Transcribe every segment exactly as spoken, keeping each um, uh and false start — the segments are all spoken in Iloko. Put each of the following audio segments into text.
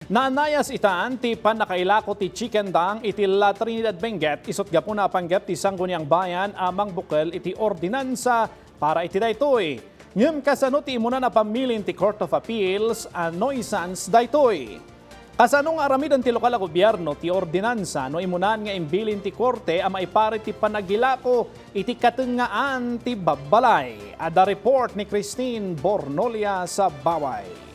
Naanayas itan ti pannakailako ti chicken dung iti La Trinidad Benguet, isut' gapuna a panggep ti Sangguniang Bayan a mangbukel iti ordinansa para iti daytoy. Ngem kasano ti imunan a pamilin ti Court of Appeals a nuisance daytoy? Kasano nga aramiden ti lokal a gobierno ti ordinansa no imunan nga imbilin ti korte a maiparit ti panagilako iti katengngaan ti babbalay? Adda report ni Christine Bornolia Sabaway.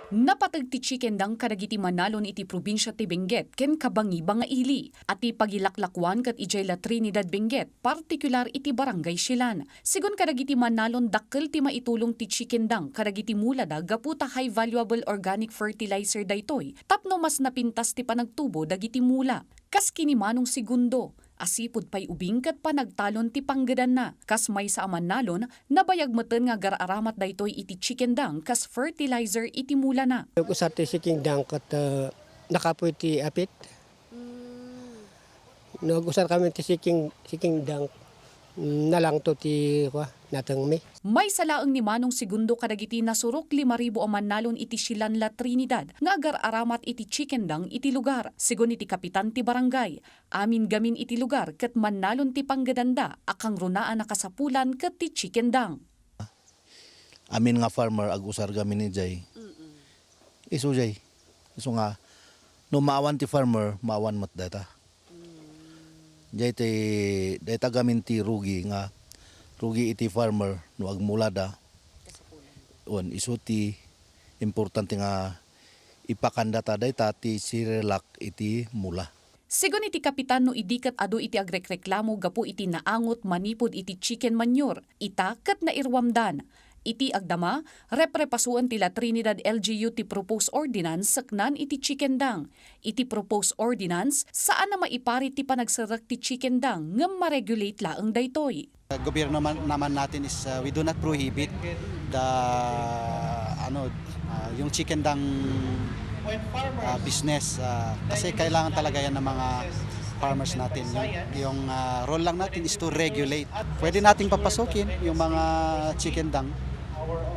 Napateg ti chicken dung kadagiti manalon iti probinsia ti Benguet ken kabangiba nga ili a ti pagilaklakuan ket idiay La Trinidad Benguet, partikular iti Barangay Silan. Sigun kadagiti manalon, dakkel ti maitulong ti chicken dung kadagiti mulada gapu ta high valuable organic fertilizer daytoy tapno mas napintas ti panagtubo dagiti mula. Kas ken ni Manong Segundo, asipud pay ubing ket panagtalon ti panggedanna. Kas maysa a manalon, nabayag metten nga agar-aramat daytoy iti chicken dung kas fertilizer iti mulana. Nag-usar ti chicken dung ket, ah, nakapoy ti apit. No, nag-usar kami ti chicken, chicken dung, mm, nalangto ti, kua, natengmi. Maysa laeng ni Manong Segundo kadagiti nasurok lima ribu a manalon iti Silan, La Trinidad nga agar-aramat iti chicken dung iti lugar. Sigun iti kapitan ti barangay, amin gamin iti lugar ket mannalon ti panggedanda a kangrunaan a kasapulan ket ti chicken dung. Amin nga farmer, ag-usar gamin idiay. Mm-mm. Isu jay. Isu nga, no maawan ti farmer, maawan met dayta. Mm. Jay ti, dayta gamin ti rugi nga, rugi iti farmer no agmulada. Kasapulan. Wen, isu ti importante nga ipakandata dayta ti sirelak iti mula. Sigun iti kapitan no idi ket adu iti agrekreklamo gapu iti naangot manipud iti chicken manure, ita ket nairuamdan. Iti agdama, reprepasoen ti La Trinidad L G U ti proposed ordinance seknan iti chicken dung. Iti proposed ordinance, saan a maiparit ti panagserrek ti chicken dung ngem ma-regulate laeng daytoy. Gobyerno man, naman natin is, uh, we do not prohibit the, ano, uh, yung chicken dung, uh, business, uh, kasi kailangan talaga yan ng mga farmers natin. Yung, yung, uh, role lang natin is to regulate. Pwede nating papasukin yung mga chicken dung,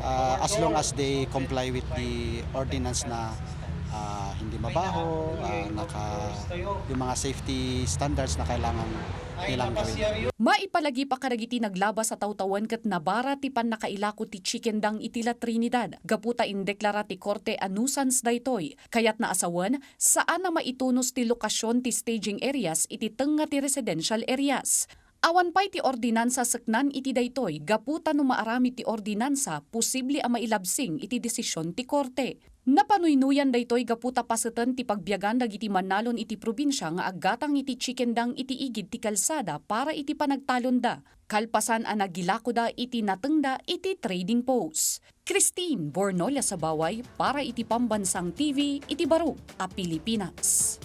uh, as long as they comply with the ordinance na, uh, hindi mabaho, uh, naka, yung mga safety standards na kailangan nilang gawin. Maipalagip a kadagiti naglabas a tawtawen ket nabara ti pannakailako ti chicken dung iti La Trinidad gapu ta indeklara ti korte a nuisance daytoy. Kayatna a sawen, saan a maitunos ti lokasion ti staging areas iti tengnga ti residential areas. Awan pay ti ordinansa seknan iti daytoy gapu ta no maaramid ti ordinansa, posible a mailabsing iti desision ti korte. Napanuynoyan daytoy gapu ta paseten ti pagbiagan dagiti manalon iti probinsia nga aggatang iti chicken dung iti igid ti kalsada para iti panagtalonda, kalpasan a nagilakoda iti natengda iti trading post. Christine Bornolia Sabaway para iti Pambansang T V iti Baro a Pilipinas.